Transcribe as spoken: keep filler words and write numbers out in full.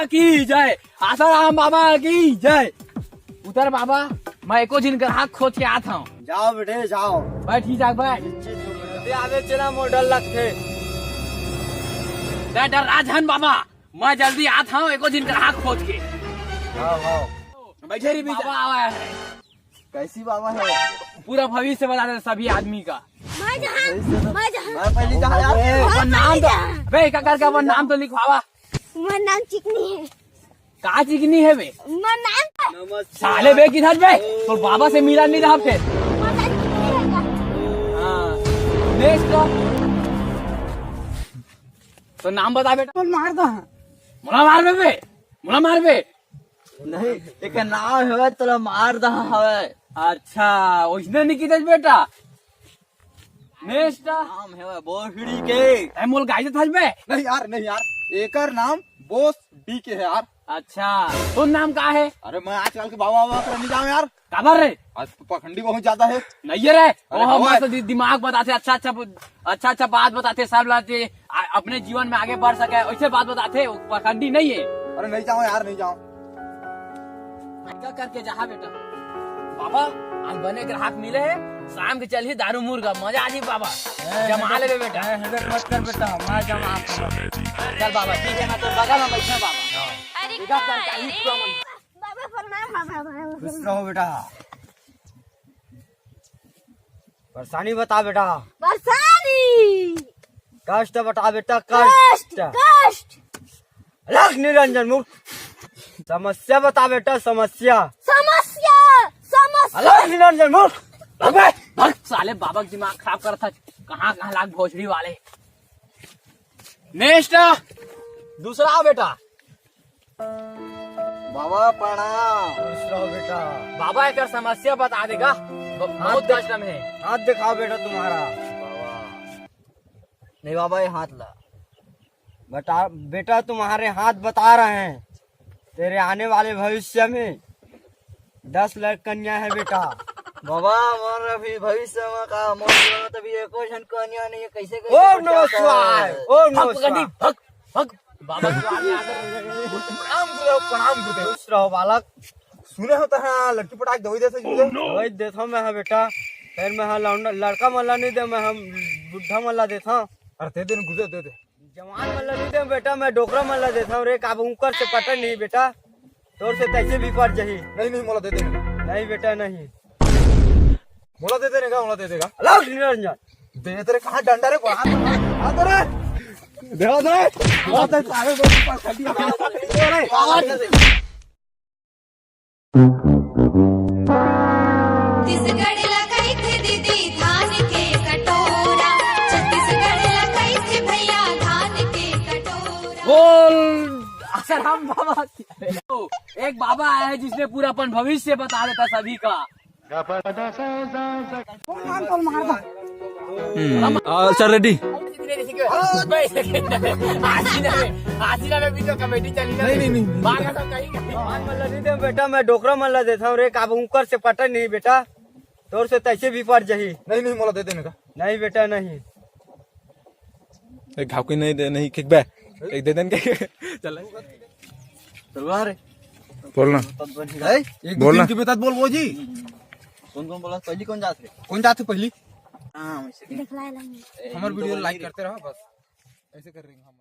की जय, आसाराम बाबा की जय। उतर बाबा, मैं एको झिन ग्राहक खोज के आत हूँ। जाओ बेटे, जाओ। बैठ ही जाग, बैठ। निश्चित हो बेटा। दे आवे चला, मोर डर लगथे। डर डर राजहन बाबा, मैं जल्दी आत हूँ, एको झिन ग्राहक खोज के। हाँ, हाँ। बैठे रही, बाबा आवा है। कैसी बाबा है? पूरा भविष्य बता दे सभी आदमी का। मैं जहाँ, कैसे तो मैं जहाँ, मैं पहली जहाँ यार। ए, अपन नाम तो, बे, का करके अपन नाम तो लिखवावा। मोर नाम चिकनी है। का चिकनी है बे? मोर नाम साले बे, किधर बे? तोर बाबा से मिला नहीं रहा फिर। मोर नाम चिकनी है का? हाँ। नेक्स्ट का। तो नाम बता बेटा। मोला मार दो। मोला मार बे बे। मोला मार बे। नहीं, एक नाम हवे, तोला मार दहा हवे। अच्छा, ओइसने नहीं किधर बेटा। नेक्स्ट। नाम हवे बोसड़ी के। ए, मोल गाय देत हस बे। नहीं यार, नहीं यार, एकर नाम बोस डी के है यार। अच्छा, तोर नाम का है? अरे मैं आजकल के बाबा बाबा कर नहीं जाऊँ यार। काबर रे? आज तो पखंडी बहुत ज्यादा है। नहीं है रे, अरे वो हवे। मस्त दि-, दिमाग बताथे, अच्छा अच्छा, अच्छा अच्छा बात बताथे, सब ला जे आ, अपने जीवन में आगे बढ़ सके, ऐसे बात बताथे, वो पखंडी नहीं है। अरे नहीं जाओ यार, नहीं जाओ। का करके जहा बेटा। बाबा, आज बने ग्राहक मिले है, शाम के चलही दारू मुर्गा, मजा आ जी बाबा। जमा लेबे बेटा। हेडक मत कर बेटा, मैं जमा। चल बाबा, ठीक है ना, तो बगल में बैठे बाबा। अरे इधर का कर, रे? कहीं तो मन। बाबा प्रणाम, बाबा, बाबा। खुश रहो बेटा। परेशानी बता बेटा। परेशानी। कष्ट बता बेटा, कष्ट, कष्ट। कष्ट। अलख निरंजन मूर्ख। समस्या बता बेटा, समस्या। समस्या, समस्या। अलख निरंजन मूर्ख। भाग बे, भाग। साले बाबा के दिमाग खराब करत है। कहाँ कहाँ लाग भोसड़ी वाले। नेक्स्ट। दूसरा बेटा। बाबा प्रणाम। खुश रहो बेटा। बाबा एकर समस्या बता देगा। ब-, बहुत कष्ट में है। हाथ दिखाओ बेटा तुम्हारा। बाबा। नहीं बाबा, ये हाथ ला। बता बेटा, तुम्हारे हाथ बता रहे हैं, तेरे आने वाले भविष्य में दस लाख कन्या है बेटा। बाबा, मोर अभी भविष्य में का, मोर जीवन में तो अभी एको झन कन्या नहीं है, कैसे, कैसे ओम नमः शिवाय, ओम नमः शिवाय। भग, भग, बाबा के आगे, आगे। प्रणाम गुरुदेव, प्रणाम गुरुदेव। खुश रहो बालक। सुने हो तहाँ लट्टू पटाक दवाई देथे गुरुदेव? दवाई देथव मैं हा बेटा, फेर मैं हा लौंडा, लड़का मन ला नहीं दे, मैं हा बुढ़ा मन ला देथव। अरे दे दे न गुरुदेव, दे दे। जवान मन ला नहीं दे बेटा, मैं डोकरा मन ला देथव रे, काब ऊपर से पटन नहीं बेटा, तोर से तैसे भी पट जही। नहीं, नहीं, मोला दे दे। नहीं बेटा, नहीं। मोला दे दे रे, का मोला दे देगा? अलख निरंजन। दे तेरे कहाँ डंडा रे, बाहर आ तो रे। दे दे। मोला दे, सारे को ऊपर खड़ी है। छत्तीसगढ़ ला कहिथे दीदी धान के कटोरा, छत्तीसगढ़ ला कहिथे भैया धान के कटोरा। बोल आसाराम बाबा की। एक बाबा आया है जिसने पूरा अपन भविष्य बता देता सभी का। कौन नाम कौन मारता? हम्म। आ, सर रेड्डी। आसीना में, आसीना में भी तो कॉमेडी चली ना। नहीं, नहीं, नहीं, नहीं। मार का तो कहीं का। भगवान मन ला नहीं दे बेटा, मैं डोकरा मन ला देथव रे, काब ऊपर से पटन नहीं बेटा, तोर से तैसे भी पट जही। नहीं, नहीं, मोला दे देने का। नहीं बेटा, नहीं। एक घाव की नहीं दे, नहीं, किक बे। एक दे देन के। चल। तलवार है। बोलना। तब बन गए। एक बोलना। दिन के बेतात बोल वो जी। कौन कौन बोला? पहली कौन जात रे? कौन जात है पहली? हाँ, वैसे। दिखलाए ला। हमारे वीडियो लाइक करते रहो बस। ऐसे कर रही हूँ हम।